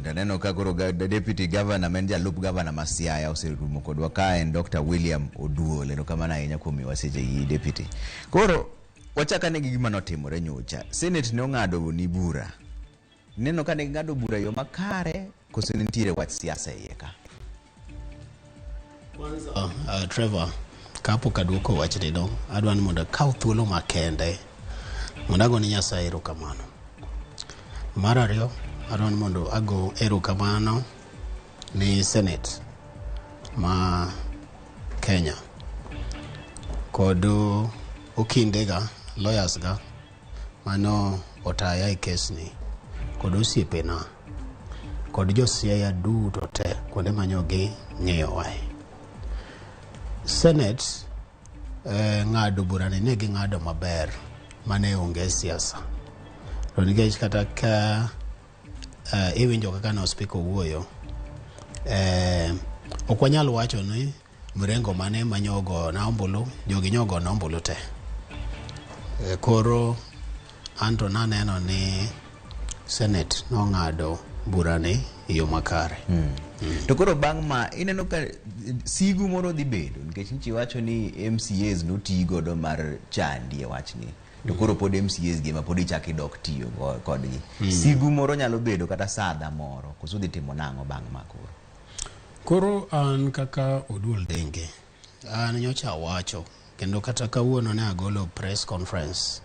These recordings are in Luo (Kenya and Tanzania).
Taneno ka koro deputy governor ma en jalup governor ma Siaya oserumo kodwa ka en Dr. William Oduol. Erokamano ahinya kuom miyowa sechegi deputy. Koro wachak ane gi gima notimore nyocha. Senate ne ong'ado ni bura. Ineno ka ne ging'ado bura e yo makare koso ne nitiere wach siasa e iye ka? Kwanza, Trevor, kapok aduoko wachni no, adwa ni mondo akaw thuolo makende mondo ago ni Nyasaye erokamano. Mar ariyo, adwa ni mondo ago erokamano ni Senate ma Kenya kod okindega, lawyers ga mano otaya e kesni kod osiepena kod josiaya duto te kuonde manyo gi ng'iyowae. Senate ng'ado burani ne ging'ado maber mane onge siasa. To nikech kata ka iwinjo kaka no speaker owuoyo, ok wanyal wacho ni mrengo mane manyogo na ombulu, jogi nyogo na ombulu te. Koro anto naneno ni Senate nong'ado burani e yo makare. To koro bang' ma ineno ka sigu moro dhi bedo nikech nchi wacho ni MCAs noti godo mar chandi e wachni. To koro pod MCAs gi ema pod ichak idok tiyo kodgi. Sigu moro nyalo bedo kata sadha moro koso dhi timo nang'o bang' ma koro? Koro an kaka Oduol Denge, an nyocha awacho kendo kata kawuono ne agolo press conference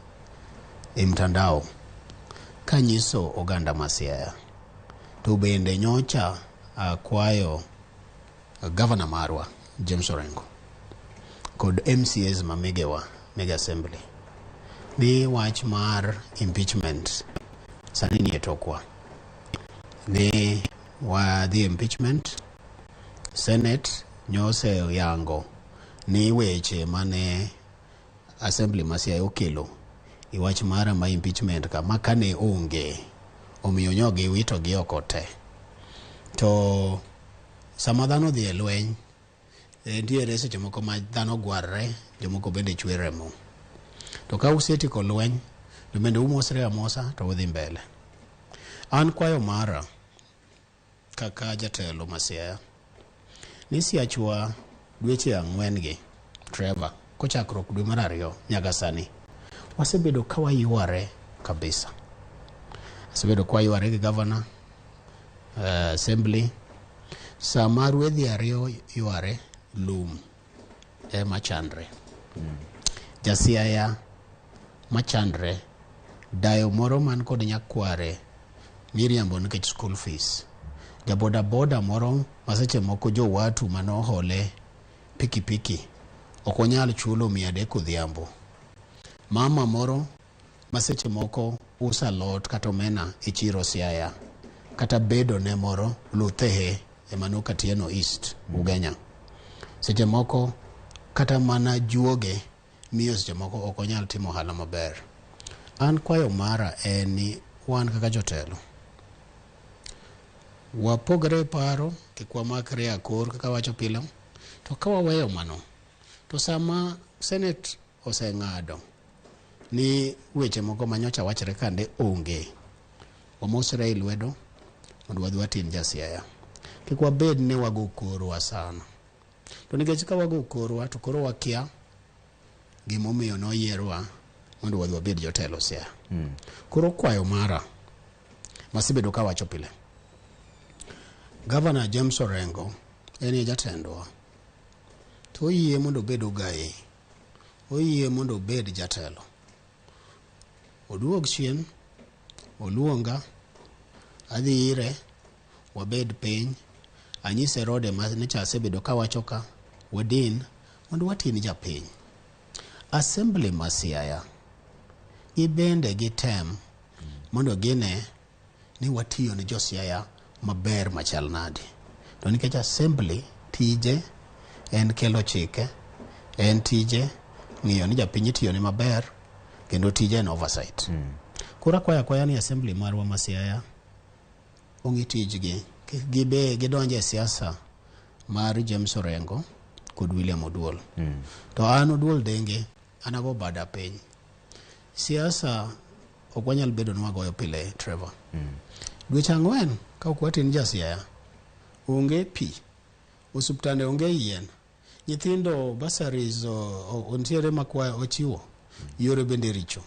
e mtandao kanyiso oganda ma Siaya. To bende nyocha akwayo governor marwa James Orengo kod MCAs ma megewa mege assembly ni wach mar impeachment sani nie tokwa ni wadhi impeachment. Senate nyose yango ni weche mane assembly ma Siaya okelo e wach mara ma impeachment ka ma kane onge omiyo nyo giwito gi oko te. To sama dhano odhi e lweny, nitiere seche moko ma dhano gwarre, jomoko bende chwer remo. To ka usetieko lweny, to bende umosre amosa to udhi mbele. An kwayo mara kaka jatelo ma Siaya ni siachwa dweche 4 gi Trevor kochakruok dwe mar 2 nyaka sani wasebedo ka wayware kabisa. Wasebedo ka wayware gi governor, assembly. Sama rwedhi 2 yware, lum ema chandre. Jasiaya machandre, dayo moro man kod nyakware miriambo nikech school fees, jaboda boda moro ma seche moko jowatu manohole pikipiki ok onyal chulo 300 odhiambo, mama moro ma seche moko uso alot kata omena e chiro Siaya, kata bedo ne moro Luthehe e mano Katieno East Ugenya, seche moko kata mana juoge miyo seche moko ok onyal timo ohala maber. An kwayo mara en ni wan kaka jotelo wapogre e paro, kik wamakre akor kaka wacho pile, to ka waweyo mano to sama Senate oseng'ado ni weche moko manyocha wachre kande onge, wamosre e lwedo mondo wadhi watim jasiaya. Kik wabed ni wago korwa sana. To nikech ka wago korwa to koro wakia gimomiyo noyierwa mondo wadhi wabed jotelo Siaya. Koro kwayo mara masebedo kawacho pile, Governor James Orengo en e jatendwa, to oyie mondo obed ogaye, oyie mondo obed jatelo. Oduog chien, oluonga, adhi ire, wabed piny, anyise rode ma nyocha asebedo kawacho ka, wadin mondo watin japiny. Assembly ma Siaya gibende gitem mondo gine ni watiyo ne jo Siaya maber machal nade. To nikech assembly tije en kelo chike, en tije ng'iyo ni japiny itiyone maber, kendo tije en oversight. Koro akwayo akwaya ni assembly marwa ma Siaya ong'i tijgi, kik gibe gidonje e siasa mar James Orengo kod William Oduol. To an Oduol Denge, an ago bada piny. Siasa ok wanyal bedo ni wagoyo pile, Trevor. Dweche 4 ka ok watin ja Siaya, onge pi, osuptande onge yien, nyithindo bursaries ntiere makwa ochiwo, yore bende richo.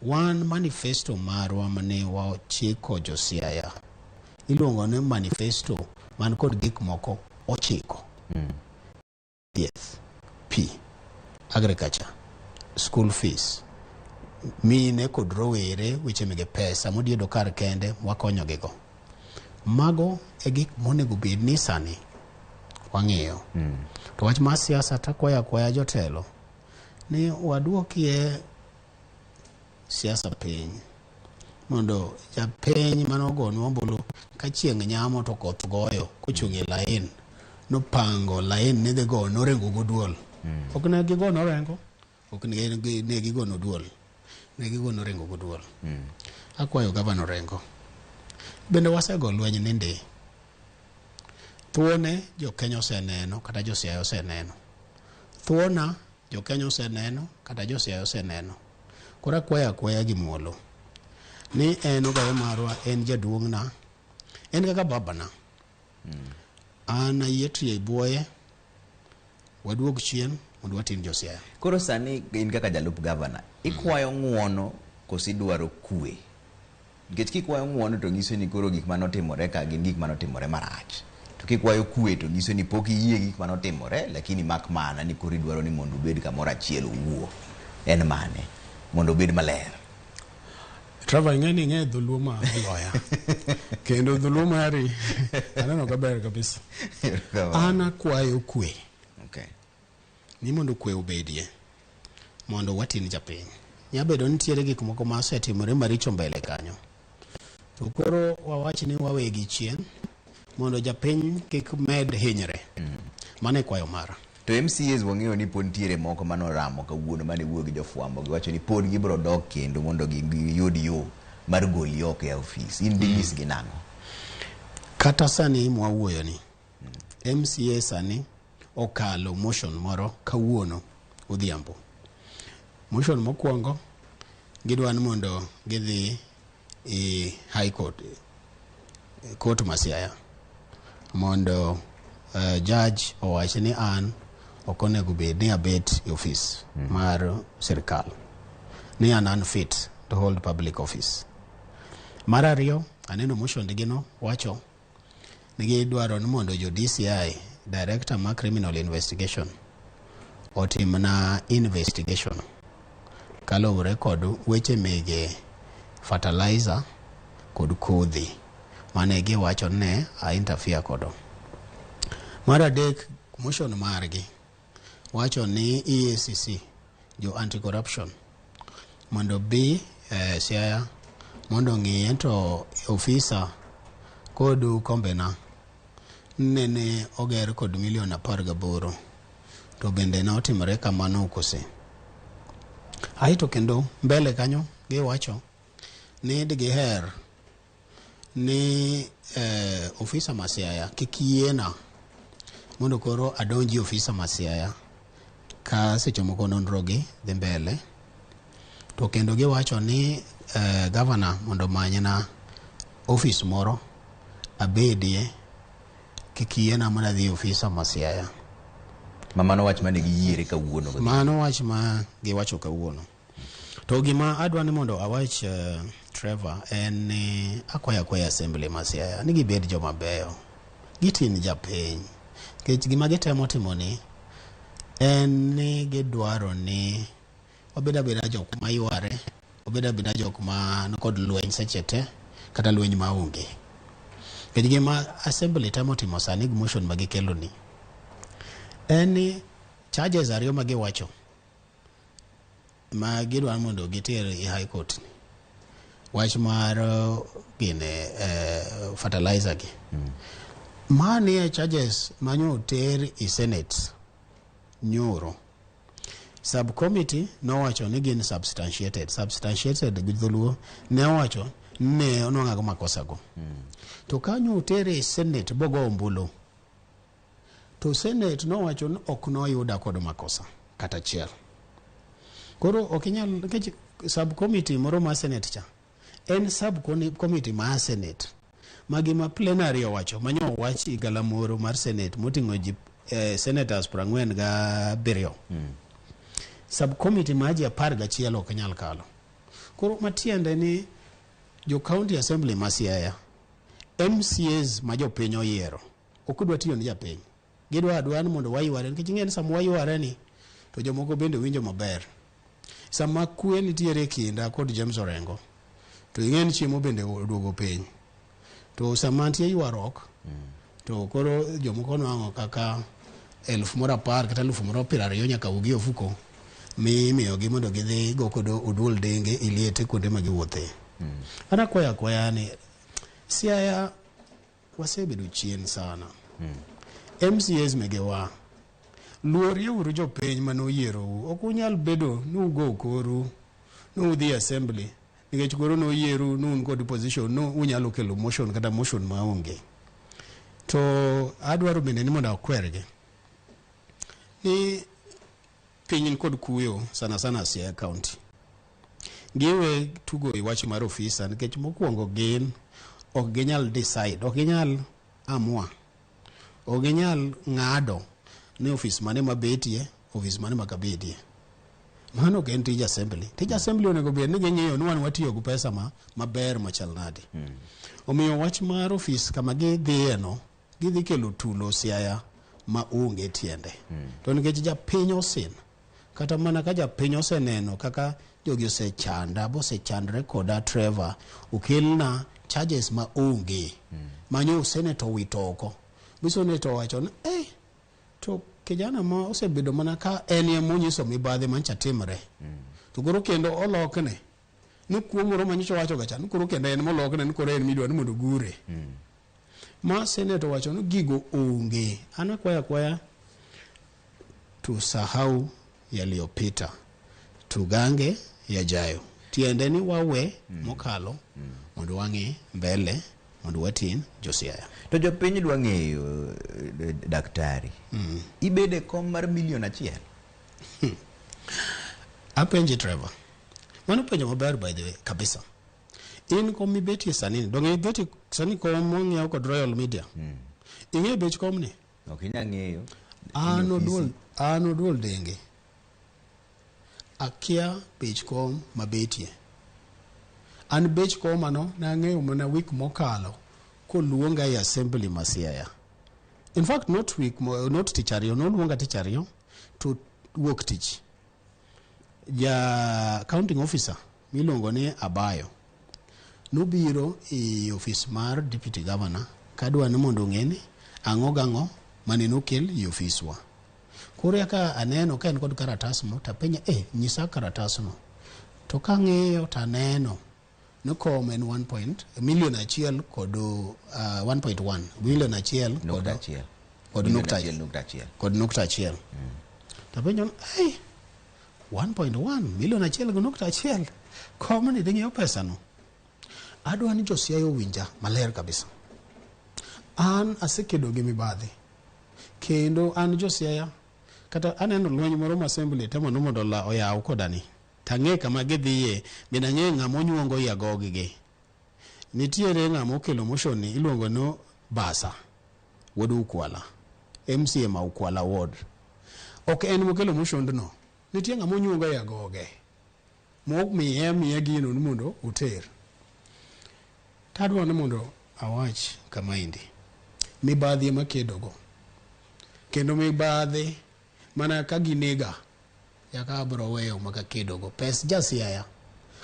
Wan manifesto marwa mane wachiko jo Siaya iluongo ni manifesto man kod gik moko 9. Thieth, pi, agriculture, school fees, mine kod rowere, weche mege pesa modiedo kar kende wakonyogigo. Mago e gik monego bed ni sani wang'iyo. To wach mar siasa takwayo akwaya jotelo ni waduokie siasa piny mondo japiny manogonwa ombulu ka chieng' nyamo to koth goyo kochung' e lain nopango lain ni dhi gono Orengo goduol. Ok ne gigono Orengo, ok ne gigono Oduol, ne gigono Orengo goduol. Akwayo gavana Orengo. Bende wasego lweny ni ndi. Thuone jo Kenya oseneno kata jo Siaya oseneno. Thuona jo Kenya oseneno kata jo Siaya oseneno. Koro akwayo akwaya gi muolo ni en ogayo marwa, en jaduong'na, en kaka babana. An ayie tiyo e buoye, waduog chien mondo watim jo Siaya. Koro sani in kaka jalup gavana, ikwayo ng'uono koso idwaro kwe? Nikech kikwayo ng'uono to nyiso ni koro gik manotimore ka gin gik manotimore marach. To kikwayo kwe to nyiso ni pok iyie gi gik manotimore, lakini mak mana ni koro idwaro ni mondo ubed kamoro achiel owuo. En mane? Mondo obed maler. Trevor, ing'e ni ing'e dholuo ma oloya. Kendo dholuo mari aneno ka ber kabisa. An akwayo kwe. Ni mondo kwe obedie. Mondo watin japiny. Nyabedo nitiere gik moko ma osetimore maricho mbele kanyo. To koro wawach ni wawegi chien mondo japiny kik med hinyre. Mano e kwayo mara. To MCAs wang'eyo ni pod nitiere moko manoramo kawuono mane wuoyo gi jofwambo giwacho ni pod gibiro dok kendo mondo giyud yo mar goli oko e ofis. In dinyisgi nang'o? Kata sani mwawuoyo ni MCA sani okalo motion moro kawuono odhiambo. Motion mokwongo gidwa ni mondo gidhi e High Court, court ma Siaya mondo judge owach ni an ok onego bed ni abet e ofis mar sirikal, ni an unfit to hold public office. Mar ariyo, aneno motion gino wacho ni gidwaro ni mondo jo DCI, Director mar Criminal Investigation, otimna investigation kaluwore kod weche mege fertilizer kod kodhi mane giwacho ne a interfere kodo. Mar adek, motion margi wacho ni EACC, jo anti-corruption, mondo bi Siaya mondo ong'iye to ofisa kod kombena nene oger kod milion 18 to bende ne otimore kamano kose. Aeto kendo mbele kanyo giwacho ni digiher ni ofisa ma Siaya kik yiena mondo koro adonji ofisa ma Siaya ka seche moko nonro gi dhi mbele. To kendo giwacho ni gavana mondo omanyna ofis moro abedie, kik yiena mondo adhi ofisa ma Siaya. Ma mano wach mane giyiere kawuono godhiambo. Mano wach ma giwacho kawuono. To gima adwa ni mondo awach, Trevor, en ni akwayo akwaya assembly ma Siaya ni gibed joma beyo, gitin japiny. Nikech gima gitemo timo ni en ni gidwaro ni wabed abeda jok ma yware, wabed abeda jok ma nikod lweny seche te, kata lweny maonge. Nikech gima assembly temo timo sani gi motion ma gikelo ni en ni charges ariyo ma giwacho ma gidwaro mondo giter e High Court ni. Wach mar gine fertilizer gi. Mani e charges manyo oter e Senate nyoro. Subcommittee nowacho ni gin substantiated. Substantiated gi dholuo ne owacho ne onwang'ago makosa go. To kanyo oter e Senate bogo ombulu. To Senate nowacho ni ok noyuda kod makosa kata achiel. Koro ok inyal, nikech subcommittee moro mar Senate cha en subcommittee mar Senate. Ma gima plenary owacho manyo wach e galamoro mar Senate moting'o ji senators 47. Subcommittee mar ji 11 ok nyal kalo. Koro matiende ni jo county assembly ma Siaya, MCAs ma jopiny oyiero, ok dwa tiyo ne japiny. Gidwa adwa ni mondo wayware nikech ing'e ni sama wayware ni to jomoko bende winjo maber. Sama kwe nitiere e kinda kod James Orengo to ing'e ni chiemo bende oduogo piny. To sama nitie ywaruok to koro jomoko nwang'o kaka 10,000 kata 20,000 nyaka wugi e ofuko mimiyogi mondo gidhi go kodo oduol denge e liete kuonde ma giwuothe. An akwayo akwaya ni Siaya wasebedo chien sana. MCAs megewa luorie uru jopiny mane oyierou. Ok unyal bedo ni ugo koru ni udhi e assembly nikech koro noyieru ni un kod position no unyalo kelo motion kata motion maonge. To adwaro bende ni mondo akwergi ni piny ni kod kuyo sana sana Siaya County. Giwe tugo e wach mar ofisa nikech mokwongo gin ok ginyal decide, ok ginyal amua, ok ginyal ng'ado ni ofis mane mabetie, ofis mane makabedie. Mano ok en tij assembly. Tij assembly onego bed ni ging'iyo ni wan watiyo gi pesa ma maber machal nade. Omiyo wach mar ofis kama gidhiye no, gidhi kelo tulo Siaya ma onge tiende. To nikech japiny osin, kata mana ka japiny oseneno kaka jogi osechanda, bosechandre koda Trevor, okelna charges ma onge. Manyo senator owito oko. Bi senator owacho ni, to kijana ma osebedo mana ka en ema onyiso mibadhi mancha timre. To koro kendo olokne. Ni kuo moro manyocha owacho ga cha, ni koro kendo en molokne ni koro en midwa ni mondo ogure. Ma senator owacho ni gigo onge. An akwaya akwaya tusahau yaliyopita, tugange yajayo. Tiende ni wawe mokalo mondo wang'i mbele mondo watin jo Siaya. To jopiny dwa ng'eyo daktari. Ibede kom mar 1 million? Apenji Trevor. Mano penjo maber by the way kabisa. In kom mibetie sani ni, donge ibetie sani kom mong'iew kod Royal Media. Ing'eyo bech komni? Ok inyal ng'eyo. An oduol, an oduol denge. Akia bech kom mabetie. An bech komano nang'eyo mana week mokalo koluonga e assembly ma Siaya. In fact not week, not tich ariyo, noluonga tich ariyo to wuok tich. Ja counting officer miluongo ni Abayo nobiro e ofis mar deputy governor kadwa ni mondo ong'e ni ang'o gang'o mane nokel e ofiswa. Koro eka aneno ka en kod karatas mo tapenje nyisa karatas no. To kang'iyo taneno ni kom en 1 point 1 million kod 1.1 1 million kod Nukta achiel. Kod Milion nukta achiel nukta achiel. Kod nukta achiel. Tapenjo ni 1.1 1.1 million komni dhi ng'iew pesa no. Adwa ni jo Siaya owinja maler kabisa. An asekedo gi mibadhi kendo an jo Siaya kata aneno lweny moro ma assembly temo ni mondo oyaw kodani tang'e kama gidhiye bende ang'e ng'ama onyuongo i agog gi. Nitiere ng'ama okelo motion ni iluongo ni Basa wuod Ukwala, MCA ma Ukwala ward. Ok en mokelo motion no. Nitie ng'ama onyuongo i agoge momiye miye gino ni mondo oter. Tadwa ni mondo awach kamaendi. Mibadhi ema kedogo. Kendo mibadhi mana ka ginega yaka abro weyo maka kedogo. Pes ja Siaya.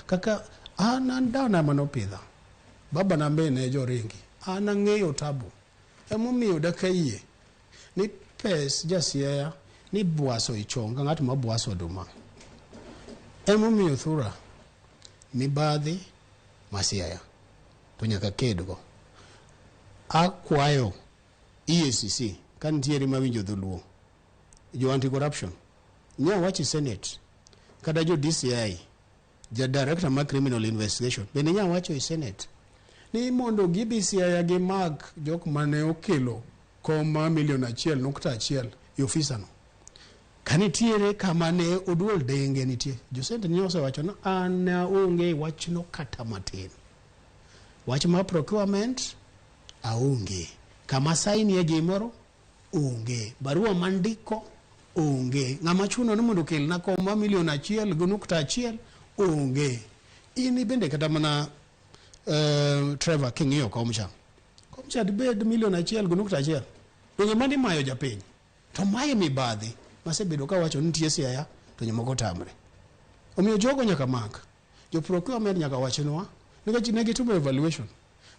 Kaka an dana manopidha. Baba na be ne joringi. An ang'eyo tabu. Emomiyo dakayie ni pes ja Siaya ni bwaso e chong ka ng'at ma bwaso oduma. Emomiyo thura mibadhi ma Siaya to nyaka kedgo. Akwayo EACC ka nitiere mawinjo dholuo, jo anti corruption, nya wach e Senate kata jo DCI, ja director mar criminal investigation bende nya wacho e Senate ni mondo gidhi Siaya gimak jok mane okelo kom mar 1.1 million e ofisa no. Ka nitiere kama ne oduol denge nitie, jo Senate ne osewacho ni an aonge wachno kata matin. Wach mar procurement Aonge. Kama sainie gimoro onge. Barua mandiko onge. Ng'ama chuno ni mondo okelna kom ma milion 1.1 onge. In bende kata mana Trevor king'iyo kom cha. Kom cha dibed milion 1.1. Donge mano imayo japiny? To mae mibadhi masebedo kawacho ni nitie Siaya to jomoko tamre. Omiyo jogo nyaka mak. Jo procurement nyaka wachnwa nikech ne gitimo evaluation.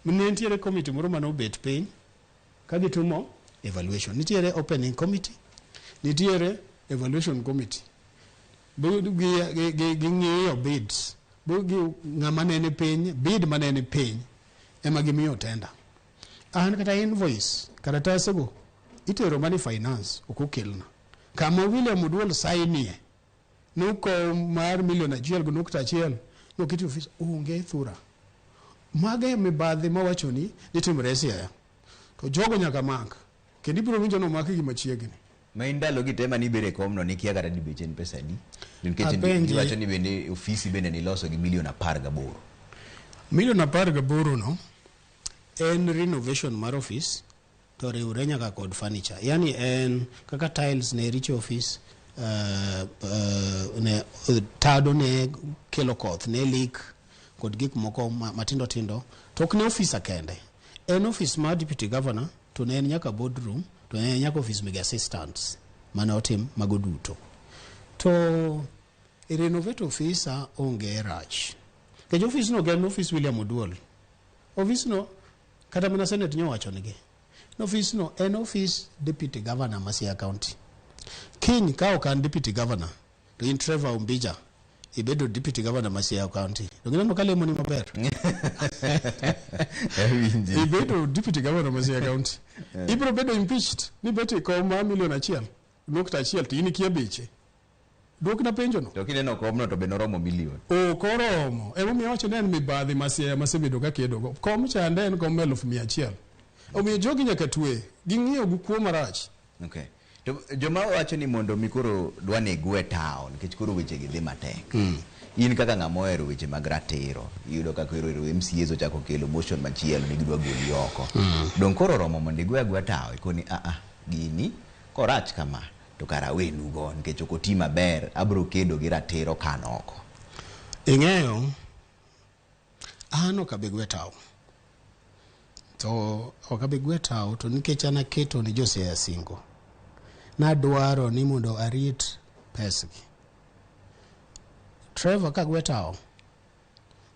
Ne nitiere committee moro mane obet piny ka gitimo evaluation. Nitiere opening committee, nitiere evaluation committee. Ging'iyo bids. Ng'ama ne ni piny, bid mane ni piny ema gimiyo tender. An kata invoice, karatasego itero mani finance ok okelna. Kama William Oduol sainie nokawo mar milion 1.1 noketi ofis onge thura. Mago e mibadhi mawacho ni nitimore e Siaya. To jogo nyaka mak. Kendo ibiro winjo ni omakgi machiegni. Ma in ndalo gi te mane ibedo e komno nikia kata ni beche en pesa adi? Nikech iwacho ni bende ofisi bende niloso gi milion 18. Milion 18 no en renovation mar ofis to riwre nyaka kod furniture. Yani en kaka tiles ne richo ofis, ne tado ne kelo koth, ne leak kod gik moko matindo tindo. To ok ne ofisa kende. En ofis mar deputy governor to ne en nyaka boardroom to ne en nyaka ofis meg assistants mane otim mago duto. To e renovate ofisa onge rach. Nikech ofis no en ofis William Oduol. Ofis no kata mana Senate nyowacho nigi. Ofis no en ofis deputy governor ma Siaya County. Kiny ka ok an deputy governor to in Trevor Ombija ibedo deputy governor ma Siaya County. To gineno ka lemo ni maber. Ibedo deputy governor ma Siaya County. Ibiro bedo impeached ni bet e kom mar milion 1.1 to in ikia beche. Duokna penjo no. To kineno komno to be noromo milion. Ok oromo. Emomiyo awacho ni en mibadhi ma Siaya masebedo kakedo go. Kom chande en kom 100,000. Omiyo jogi nyaka twe. Ging'iyo gi kuo marach. Okay. To joma wacho ni mondo mi koro dwa ni gwe town nikech koro weche gi dhi matek. In kaka ng'ama ohero weche mag ratiro, iyudo ka koro MCAs ochako kelo motion machielo ni gidwa goli oko. Dong koro oromo mondo igwe agwa tawo ikoni a a gini korach kama to kara awenugo nikech ok oti maber abro kedo gi ratiro kan oko. Ing'eyo an ok abi gwe tawo. To ok abi gwe tawo to nikech an aketo ni jo Siaya singo. Nadwaro ni mondo arit pesgi. Trevor ka gwe tawo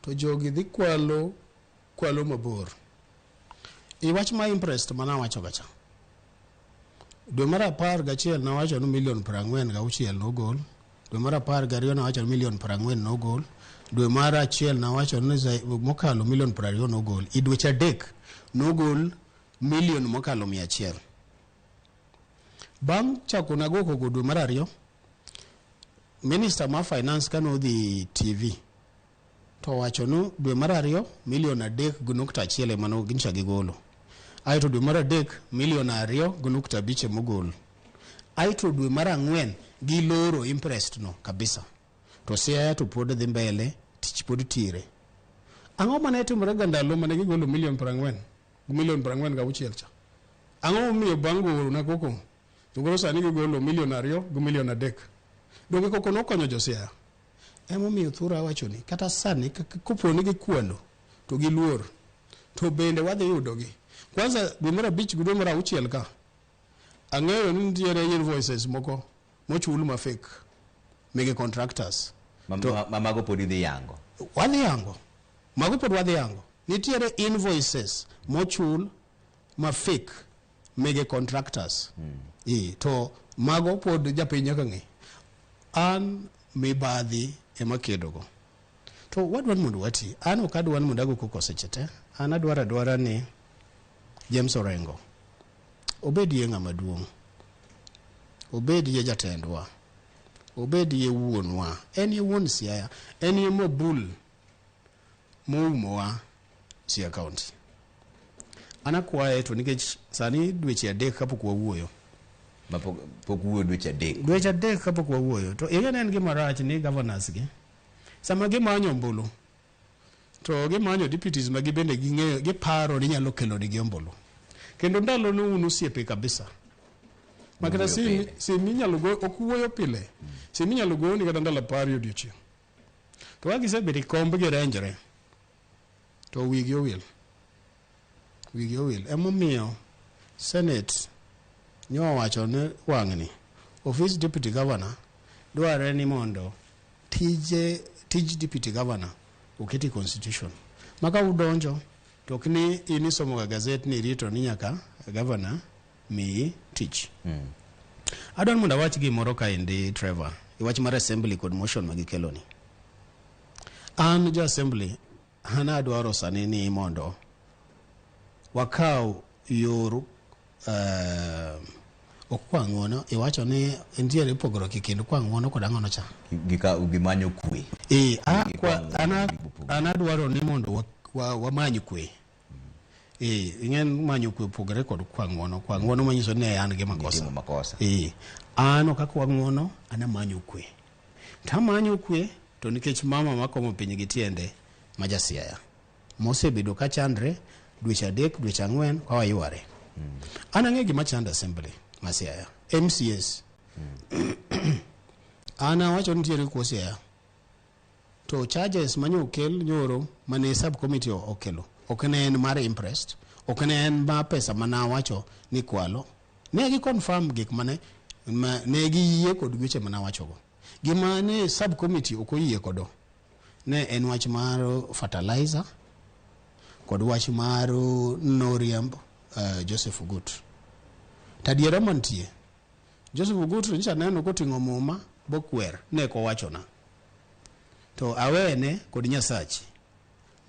to jogi dhi kwalo kwalo mabor. I wach ma impressed mana awacho gacha. Dwe mar 11 nawacho ni milion 46 nogol. Dwe mar 12 nawacho ni milion 40 nogol. Dwe mar 1 nawacho ni mokalo milion 20 nogol. I dweche 3 nogol milion mokalo 100. Bang' chako nago koko dwe mar 2, Minister mar Finance kanodhi TV to wacho ni dwe mar 2 milion 3.1 ema nyocha gigolo. Aeto dwe mar 3 milion 2.5 emogol. Aeto dwe mar 4 giloro imprest no kabisa. To Siaya to pod dhi mbele, tich pod tire. Ang'o mane timore ga ndalo mane gigolo milion 40 gi milion 46 cha? Ang'o momiyo bang' golo na koko to koro sani gigolo milion 2 gi milion 3? Donge koko nokonyo jo Siaya? Emomiyo thura wacho ni kata sani kopo ni gikwalo to giluor to bende wadhi yudogi. Kwanza dwe mar 5 gi dwe mar 6 ka ang'eyo ni nitiere invoices moko mochul ma fake mege contractors. Ma mago pod idhi yango. Wadhi yango. Mago pod wadhi yango. Nitiere invoices mochul ma fake mege contractors. To mago pod japiny nyaka ng'e. An mibadhi ema kedogo. To wadwa ni mondo wati. An ok adwa ni mondo ago koko seche te. An adwaro adwara ni James Orengo obedie ng'ama duong'. Obedie jatendwa. Obedie wuonwa. En ye wuon Siaya. En ye mobul moumowa Siaya County. An akwaye to nikech sani dweche 3 kapok wawuoyo. Ma pok wuoyo dweche 3. Dweche 3 kapok wawuoyo. To ing'e ni en gima rach ni governors gi sama gimanyo ombulu To gimanyo deputies ma gibende ging'eyo giparo ni nyalo kelo nigi ombulu. Kendo ndalo no un osiepe kabisa. Makata Wuoyo sim pile. sim inyalo go ok wuoyo pile. Sim inyalo goni kata ndalo 10 odiochieng'. To ka gisebedo e komb girenjre to wigi owil. Wigi owil. Emomiyo Senate nyowacho ni wang'ni office deputy governor dwarre ni mondo tije tij deputy governor oketi constitution. Ma ka udonjo to ok ni in isomoga gazet ni irito ni nyaka governor miyi tich. Adwaro mondo awach gimoro kaendi Trevor, e wach mar assembly kod motion ma gikelo ni. An ja assembly, an adwaro sani ni mondo wakaw yor ok kwa ng'uono, iwacho ni nitiere pogruok e kind kwa ng'uono kod ang'ono cha. Gimanyo kwe. E, Gi kwa ng'uono an adwaro ni mondo wamany kwe. E, ing'en manyo kwe opogore kod kwa ng'uono. Kwa ng'uono manyiso ni an gi makosa. Gitimo makosa. E, an ok akwa ng'uono, an amanyo kwe. To amanyo kwe to nikech mama makomo piny gi tiende ma ja Siaya mosebedo ka chandre dweche 3 dweche 4 ka wayware. An ang'e gima chando assembly ma Siaya, MCS. An awacho ni nitiere kuo Siaya. To charges manyo okel nyoro mane subcommittee okelo ok ne en mar imprest, ok ne en ma pesa mana awacho ni kwalo. Ne gi confirm gik mane ma, ne giyie kod weche mana awachogo. Gima ne subcommittee ok oyie kodo ne en wach mar fertilizer kod wach mar noriemb Joseph Ogut. To adiera mantie, Joseph Ogut nyicha neno koting'o muma bokwer ne kowachona. To awene kod Nyasachi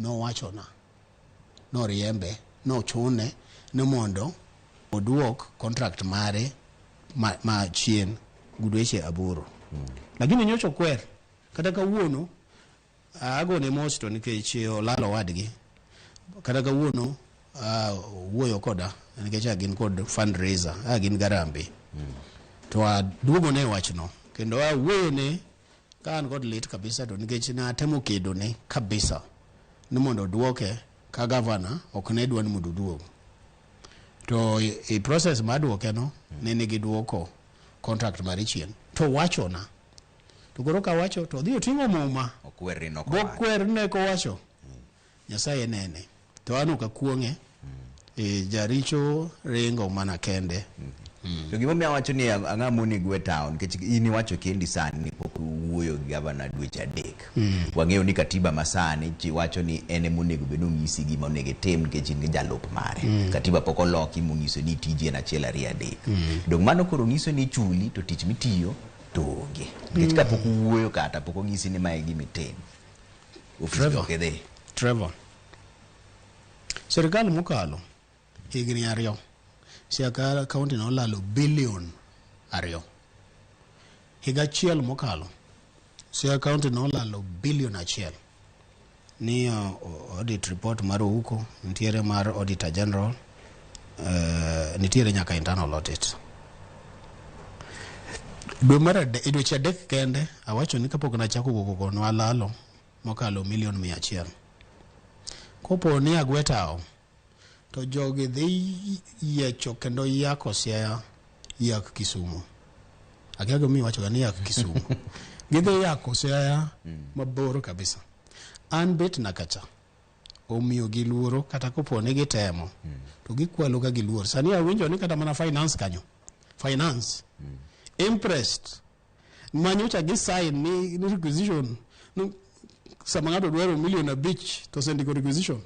nowachona, noriembe, nochune ni mondo oduok contract mare ma chien gi dweche 8. Lakini nyocha okwer kata kawuono agone mos to nikech olalo owadgi. Kata kawuono wuoyo koda nikech gin kod fundraiser, gin garambe. To aduogone wachno kendo awuoyone ka an kod lit kabisa to nikech natemo kedone kabisa ni mondo oduoke ka governor ok ne dwa ni mondo oduog. To e process mar duoke no ne nigi duoko contract mare chien. To wachona. To koro kawacho to odhi oting'o muma. Okwer ni nok owacho. Bokwer ne kowacho. Nyasaye nene. To an ok akuong'e. E, jaricho ringo mana kende. To gimomiyo awacho ni ang'a monego e town nikech in iwacho kendi sani ni pok uwuoyo gi gavana dweche 3. Wang'eyo ni katiba masani ji wacho ni en ema onego bed ni onyisi gima onego itim nikech in gi jalup mare. Katiba pok oloki monyiso ni tiji en 1 2 3. Dong mano koro nyiso ni ichuli to tich mitiyo to onge. Nikech kapok uwuoyo kata pok onyisi ni mae e gima itim. Ofis Trevor. ok idhi. Trevor. Sirikal mokalo higni 2 Siaya County nolalo bilion 2. Higa achiel mokalo Siaya County nolalo bilion 1. Ni audit report mar Ouko, nitiere mar Auditor General, nitiere nyaka internal audit. Dwe mar dweche 3 kende awacho ni kapok nachako wuok oko nwalalo mokalo milion 100. Kopo ni agwe tao to jogi dhi yiecho kendo yako Siaya yak Kisumu. Akia gimomiyo iwachoga ni yak Kisumu. Gidhi yako Siaya mabor kabisa. An bet na kacha omiyo giluoro kata kopo ni gitemo to gikwalo ka giluor. Sani awinjo ni kata mana finance kanyo, finance impressed manyocha gi sign ni requisition no, sama ng'ato dwaro milion 5 to osendiko requisition.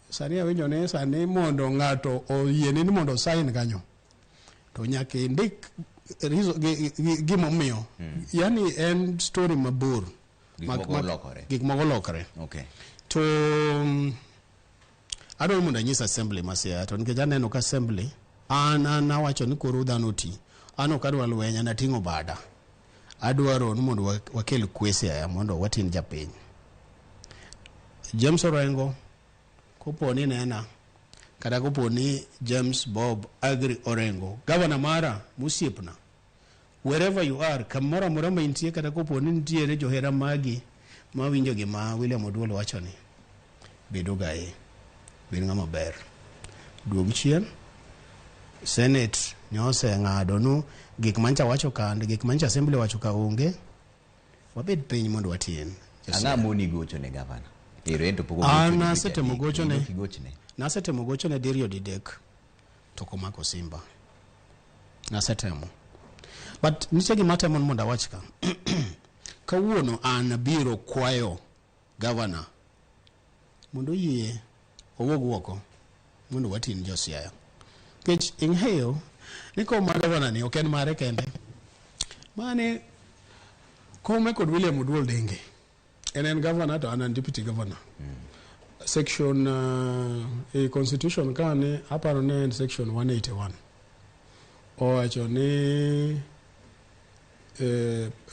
Sani awinjo ni sani mondo ng'ato oyiene ni mondo sign kanyo to nyaka indik gimomiyo. Yani en story mabor. Gik moko olokore. Gik moko olokore. Okay. To adwaro mondo anyis assembly ma Siaya to nikech aneno ka assembly an awacho ni koro dhano ti. An ok adwa lweny, an ating'o bada. Adwaro ni mondo wakel kwe Siaya mondo watin japiny. James Orengo kopo ni nena kata kopo ni James Bob Agri Orengo governor mara mosiepna, wherever you are, kamoro amora ma intie kata kopo ni nitiere johera magi mawinjo gima William Oduol wacho ni. Bed ogaye. Bed ng'ama ber. Duog chien. Senate nyoseng'ado nu gik mancha wacho kande, gik mancha assembly wacho ka onge. Wabed piny mondo watien. Ang'a moni gocho ne gavana? Ero en to pok An ogochoni picha asetemo ni, gochone. in ok igochne. Nasetemo gochone diriyo didek to ok omako simba. Nasetemo. But nitie gima atemo ni mondo awach ka. Kawuono an abiro kwayo gavana mondo oyie owuog oko mondo watin jo Siaya. Nikech ing'eyo ni kom mar gavana ni ok en mare kende. Mane kome kod William Oduol Denge. En en governor to an an deputy governor. Section e constitution ka ne aparo ne en section 181. Owacho ni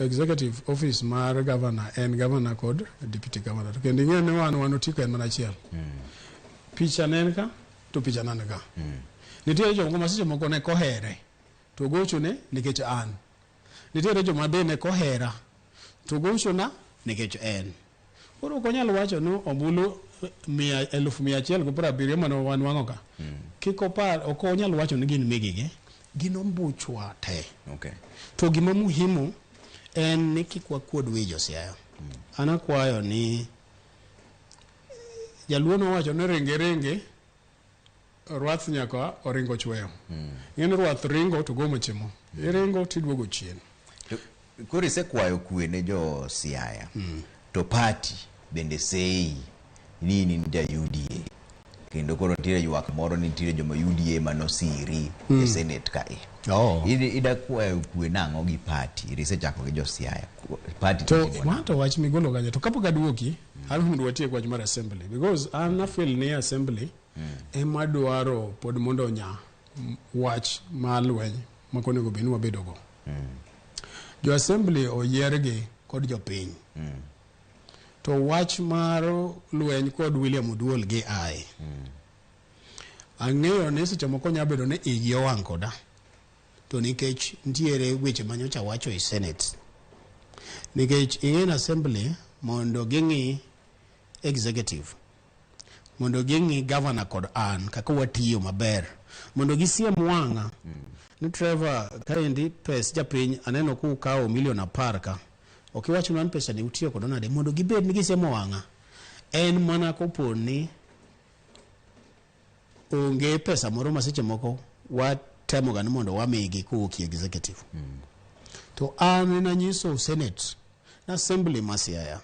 executive office mar governor en governor kod deputy governor. To kendo ing'eyo ni wan wan otiko en mana achiel. Picha ne en ka to picha na ni ka. Nitiere jomoko ma seche moko ne kohere to gochone nikech an. Nitiere joma be ne kohera to gochona nikech en. Koro ok onyal wacho ni ombulu 170,000 mane wanwang'o ka. Kik opar, ok onyal wacho ni gin megigi. Gin ombuchwa te. Okay. To gima muhimu en ni kik wakuod wi jo Siaya. An akwayo ni Jaluo nowacho ni ringe ringe rwath nyaka oringo chweyo. Ing'e ni rwath ringo to gomo chimo. Iringo tiduogo chien. To koro isekwayo kwe ne jo Siaya. To party bende sei ni in ja UDA. Kendo koro nitiere ywak moro ni nitiere joma UDA manosiri e Senate kae. Oh. Ida kwayo kwe nang'o gi party? Isechako gi jo Siaya. Party To timo ma nang'o? to wach migolo kanyo to kapok aduoki an mondo watiek wach mar assembly because an afeel ni assembly ema dwaro pod mondo onya wach mar lweny ma onego bed ni wabedogo. Jo assembly oyiergi kod jopiny. To wach mar lweny kod William Oduol gi ae. Ang'eyo ni seche moko nyalo bedo ni igi owang' koda. To nikech nitiere weche manyocha wacho e Senate. Nikech ing'e ni assembly mondo ging'i executive, mondo ging'i governor kod an kaka watiyo maber, mondo gisiem wang'a ni Trevor kaendi pes japiny aneno kukawo milion 10 ka ok iwachnwa ni pesa ni utiyo kodo nade, mondo gibed ni gisiemo wang'a. En mana kopo ni onge pesa moro ma seche moko watemoga ni mondo wamigi kowuok e executive. To an nanyiso Senate na assembly ma Siaya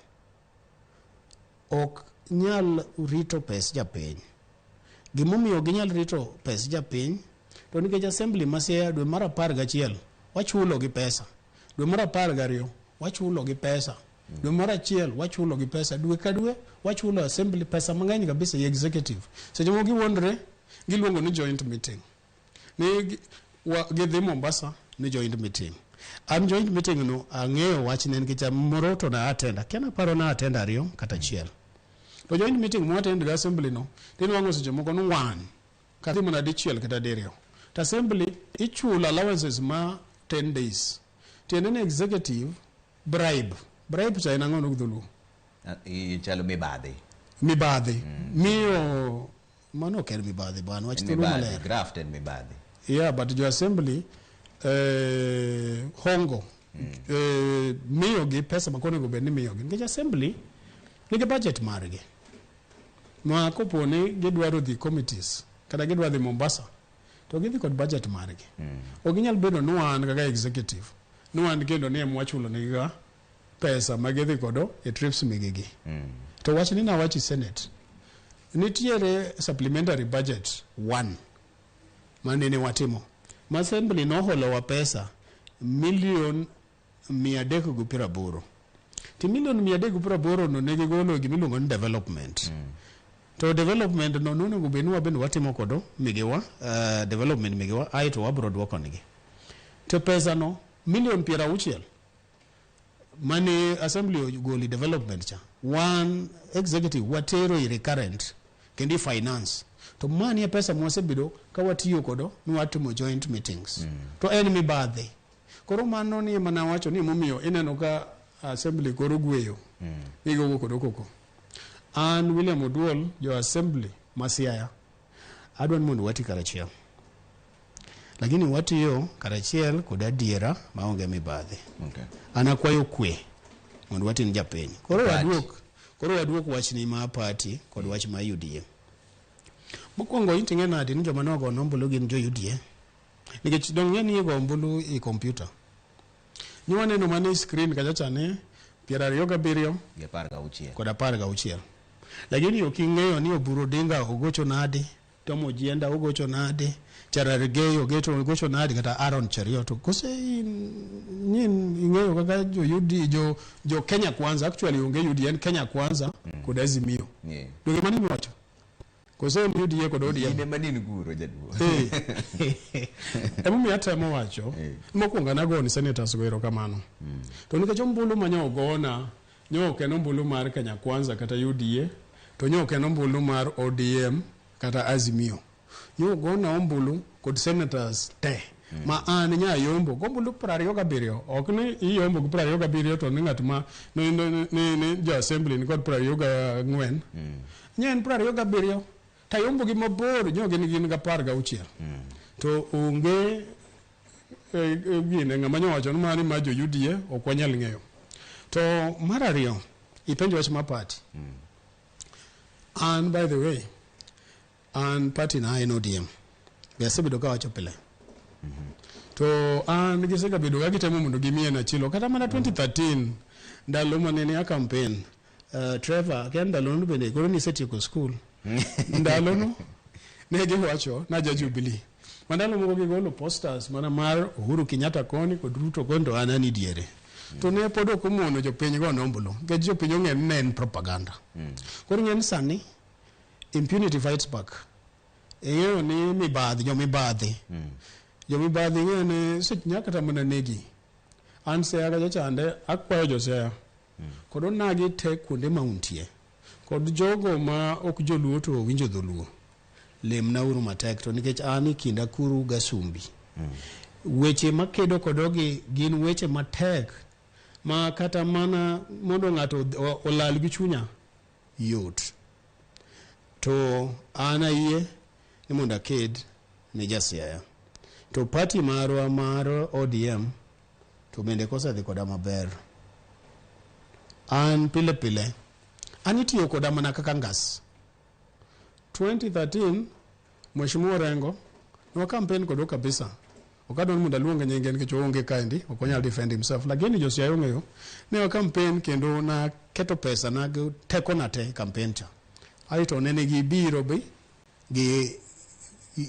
ok nyal rito pes japiny. Gimomiyo ginyal rito pes japiny to nikech assembly ma Siaya dwe mar 11 wachulo gi pesa, dwe mar 12 wachulo gi pesa, dwe mar 1 wachulo gi pesa, dwe ka dwe wachulo assembly pesa mang'eny kabisa e executive. Seche moko giwuondre giluongo ni joint meeting. Ni gidhi Mombasa ni joint meeting. An joint meeting no ang'eyo wachne nikech moro to na attend. Akia naparo na attend 2 kata 1. To joint meeting mwa attend ga assembly no, tinwang'o seche moko ni wan kadhi mana dichiel kata diriyo. To assembly ichulo allowances ma 10 days. Tiende ni executive bribe. Bribe cha en ang'o no gi dholuo? Chalo mibadhi. Mibadhi. Miyo mano ok en mibadhi bwana, wach En dholuo mibadhi, maler. Graft en mibadhi. Yeah, but jo assembly hongo miyo gi pesa ma onego bed ni miyo gi. Nikech assembly nigi budget margi. Ma kopo ni gidwaro dhi committees kata gidwa dhi Mombasa to gidhi kod budget margi. Ok ginyal bedo ni wan kaka executive ni wan kendo ni ema wachulo negi ga pesa ma gidhi godo e trips megegi. To wach ni nawacho e Senate, nitiere supplementary budget 1 manene watimo. Ma assembly noholowa pesa milion 380. Ti milion 380 no ne gigolo gimiluongo ni development. To development no nonego bed ni wabende watimo kodo migewa, development migewa, aeto wabro duoko negi. To pesa no milion 60 mane assembly ogolo development cha, wan executive watero i recurrent kendo i finance. To mani e pesa mwasebedo ka watiyo kodo ni watimo joint meetings. To en mibadhi. Koro mano ni ema nawacho ni momiyo ineno ka assembly koro gweyo. Gigogo kodo koko. An William Oduol, jo assembly ma Siaya, adwa ni mondo wati karachiel. Lakini watiyo karachiel kod adiera maonge mibadhi. An akwayo kwe mondo wati ni japiny. Koro waduok, koro waduok wachni ma party kod wach ma UDA. Mokwongo in ting'e nade ni joma nogo ombulu gin jo UDA? Nikech dong' ng'e ni igo ombulu e kompyuta. Ni waneno mana e screen kacha cha ni 27 Gi 16. Kod 16. Lakini ok ing'eyo ni Oburu Odinga ogocho nade, Tom Ojienda ogocho nade, Cherargei ogocho nade, kata Aaron Cheruiyot. Kose in ing'eyo kaka jo UD, jo Kenya Kwanza, actually onge UDA, en Kenya Kwanza kod Azimio. Donge mano imiwacho? Kose en UDA kod ODM? In ema ne in kuro jaduong'. Emomiyo atemo wacho, mokwongo an agoni senators go erokamano. To nikech ombulu ma nyo ogona, nyo ok en ombulu mar Kenya Kwanza kata UDA, to nyo ok en ombulu mar ODM kata Azimio. Nyo ogona ombulu kod senators te. Ma an nya yombo gombulu 27, ok ni iyombo gi 27 to ni ng'at ma ni jo assembly ni kod 24. Nya en 27 tayombo gi mabor nyo gin ga 16. To onge gine ng'ama nyo wacho ni mani ma jo UDA ok wanyal ng'eyo. To mar ariyo, ipenjo wach mar party. An by the way, an party na en ODM. Be asebedo ka wacho pile. To an gisegabedo ka gitemo mondo gimiye nachilo kata mana 2013 ndalo mane a campaign. Trevor, kia ndalo no bende koro nisetieko school. Ndalo no ne giwacho na ja Jubilee. Ma ndalo moko gigolo posters mana mar Uhuru Kenyatta koni kod Ruto koni to an ani diere. To ne pod ok omono jopiny go ombulu nikech jopiny ong'eyo ni ne en propaganda. Koro ing'e ni sani impunity fights back. Ing'eyo ni mibadhi, jomibadhi. Jomibadhi ing'eyo ni seche nyaka kata mana negi. An Siaya kacha chande akwayo jo Siaya. Kod onagi te kuonde ma untie. Kod jogo ma ok joluo to winjo dholuo. Lemna uru matek to nikech an e kinda kuru gasumbi. Weche makedo kodogi gin weche matek ma kata mana mondo ng'ato olal gi chunya yot. To an ayie ni mondo aked ne ja Siaya. To party marwa mar ODM to bende kosedhi koda maber. An pile pile an itiyo koda mana kaka ngas. 2013 Mheshimiwa Orengo ne campaign kodwa kabisa. Ok adwa ni mondo aluonge nyinge nikech oonge kaendi, ok onyal defend himself. Lakini jo Siaya ong'eyo ne wa campaign kendo na keto pesa na gi teko na te e campaign cha. Aeto nene gibiro bi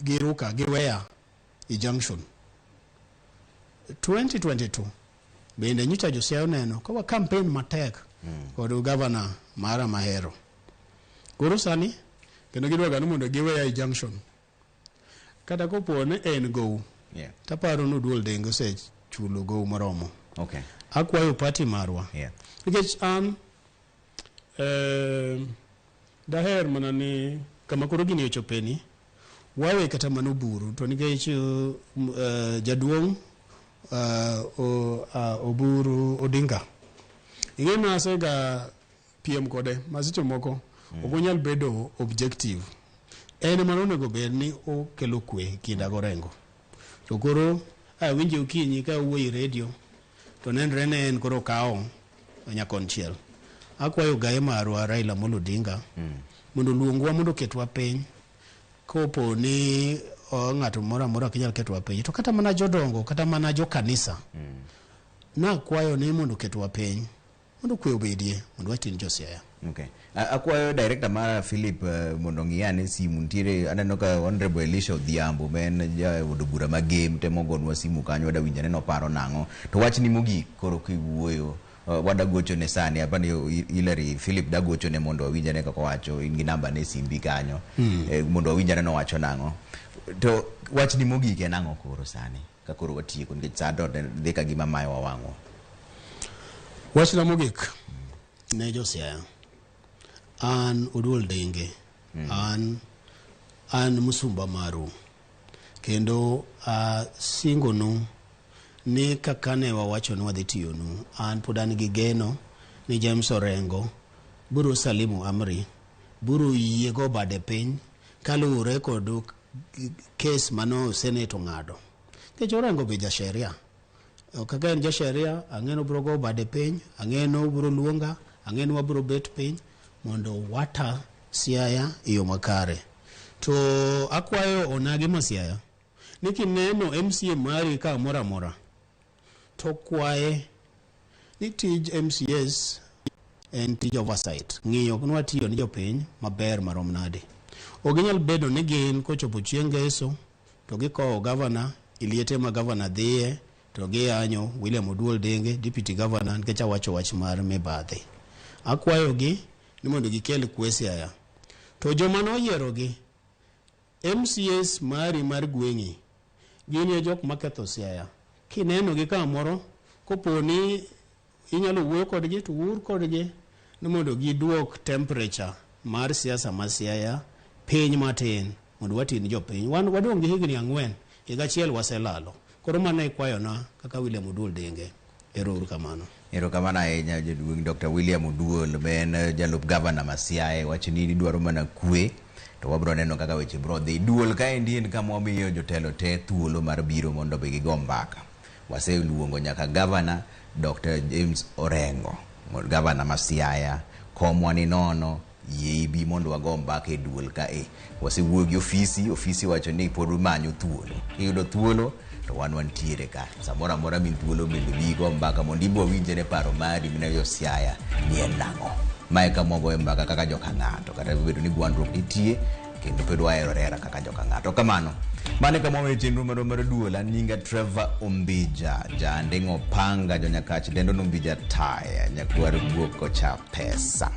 gi ruka gi weya e junction. 2022 bende nyocha jo Siaya oneno ka wa campaign matek kod governor mara mahero. Koro sani kendo gidwa ni mondo giweya e junction. Kata kopo ni en gow. Taparo ni Oduol Dengo osechulo gow moromo. Akwayo party marwa. Nikech an daher mana ni kama koro gini ochopeni wawe kata mana Oburu to nikech jaduong' Oburu Odinga ing'e ni asega piem kode ma seche moko ok onyal bedo objective. En ema onego bed ni okelo kwe kinda gorengo. To koro awinje okinyi ka owuoyo e radio to nenre ni en koro okawo nyakonchiel. Akwayo gaye marwa Raila Amolo Odinga mondo oluongwa mondo oketwa piny kopo ni ng'ato moro amora ok nyal ketwa piny to kata mana jodongo kata mana jokanisa nakwayo ni mondo oketwa piny mondo kwe obedie mondo watin jo Siaya. Okay. Akwayo director mara Philip mondo ong'i ane simu nitiere aneno ka Honorable Elisha Odhiambo ma en jaod bura ma Gem temo gonwa simu kanyo wada winjo ane noparo nang'o to wachni mogik koro kiwuoyo wada gochone sani apani Hillary Philip da gochone mondo wawinj ane kaka owacho in gi namba ne simbi kanyo mondo wawinj ane nowacho nang'o to wachni mogik en ang'o koro sani ka koro watieko nikech sa to dhi ka gima mayowa wang'wa. Wachna mogik ne jo Siaya an Oduol Denge an musumba maru kendo asingonu ni kaka ne wawacho ni wadhi tiyonu an pod an gi geno ni James Orengo biro salimu amri. biro yie go bade piny kaluwore kod kes mano senate ong'ado. Nikech Orengo be jasheria. Kaka en jasheria, ang'e ni obiro go bade piny, ang'e ni obiro luonga, ang'e ni wabiro bet piny mondo wata Siaya e yo makare. To akwayo onagi ma Siaya ni kineno MCA mari kamoro amora to kwaye ni tij MCAs en tij oversight, ng'iyo ni watiyo ni jopiny maber marom nade. Ok ginyal bedo ni gin kochopo chieng' ngeso to gikowo gavana e liete ma gavana dhiye to giyanyo William Oduol Denge, deputy governor, nikech awacho wach mar mibadhi. Akwayogi ni mondo gikel kwe Siaya. To joma noyierogi, MCAs mari mar gweng'i, gin e jok maketho Siaya. Kineno gi kamoro, kopo ni inyalo wuoyo kodgi to wuor kodgi ni mondo giduok temperature mar siasa ma Siaya piny matin mondo wati ni jopiny. Wan wadong' gi higni 4, higa achiel waselalo. Koro mano e kwayona kaka William Oduol Denge. Ero uru kamano. Erokamano ahinya jaduong' Dr. William Oduol ma en jalup gavana ma Siaya wacho ni idwaro mana kwe to wabiro neno kaka weche biro dhi. Duol kaendi en kama wamiyo jotelo te thuolo mar biro mondo be gigo mbaka. Waseluongo nyaka gavana Dr. James Orengo, gavana ma Siaya, komwa ni nono, yie ibi mondo wago mbaka e duol kae. Wasewuoyo gi ofisi, ofisi wacho ni pod manyo thuolo. Kiyudo thuolo to wan wantiere ka. Samoro amora min thuolo bende bi go mbaka mondo ibo winjre paro mari mine jo Siaya ni en nang'o. Mae kama wagoye mbaka kaka joka ng'ato kata obedo ni gwandruok nitie kendo pod waherore hera kaka joka ng'ato. Kamano, mano e kama waweyo chenro marwa mar duol. An nyinga Trevor Ombija, jaanding'o panga, jonyakach dendo Ombija taya, nyakwar guok kocha pesa.